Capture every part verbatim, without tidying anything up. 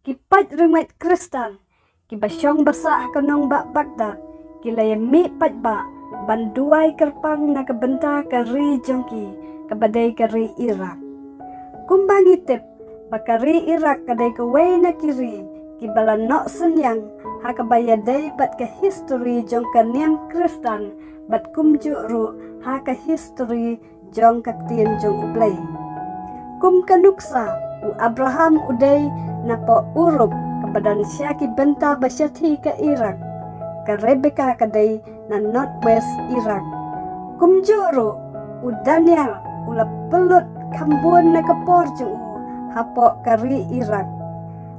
Ki paid ringwet Khristan kiba shong basah ha ka nongbah Baghdad ki la ïa mih paidbah ban duwai kyrpang na ka bynta ka ri jong ki kaba dei ka ri Iraq. Kumba ngi tip ba ka ri Iraq ka dei kawei na ki ri kiba la noh synñiang ha kaba ïadei bad ka history jong ka niam Khristan bad kumjuh ruh ha ka history jong ka ktien jong U Blei. Kum ka nuksa, u Abraham u dei na poh Uruk kaba don sha ki bynta ba shathie ka Iraq. Ka Rebecca ka dei na northwest Iraq. Kumjuh ruh u Daniel u la pynlut kham bun na ka por jong u hapoh ka ri Iraq.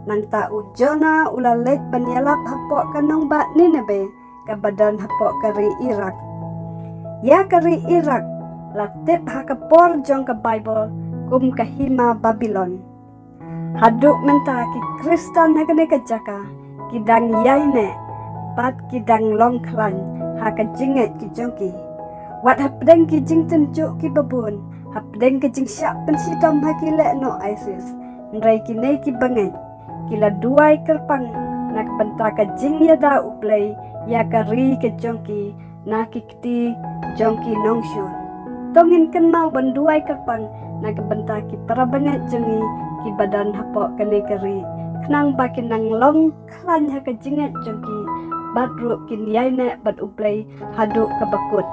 Nangta u Jonah u la leit ban ïalap hapoh ka nongbah Nineveh kaba don hapoh ka ri Iraq. Ïa ka ri Iraq la tip ha ka por jong ka Baibl kum ka hima Babilon. Haduh mynta ki Khristan ha kane ka jaka ki dang ïaineh bad ki dang long khlaiñ ha ka jingngeit ki jong ki. Wat hapdeng ki jingtynjuh kiba bun, hapdeng ka jingshah pynshitom ha ki lehnoh ISIS, hynrei kine ki bangeit ki la duwai kyrpang na ka bynta ka jingïada U Blei ïa ka ri ka jong ki na ki kti jong ki nongshun. To ngin kynmaw ban duwai kyrpang na ka bynta ki para bangeit jong ngi kiba don hapoh kane ka ri, khnang ba kin nang long khlaiñ ha ka jingngeit jong ki bad ruh kin ïaineh bad U Blei haduh kaba kut.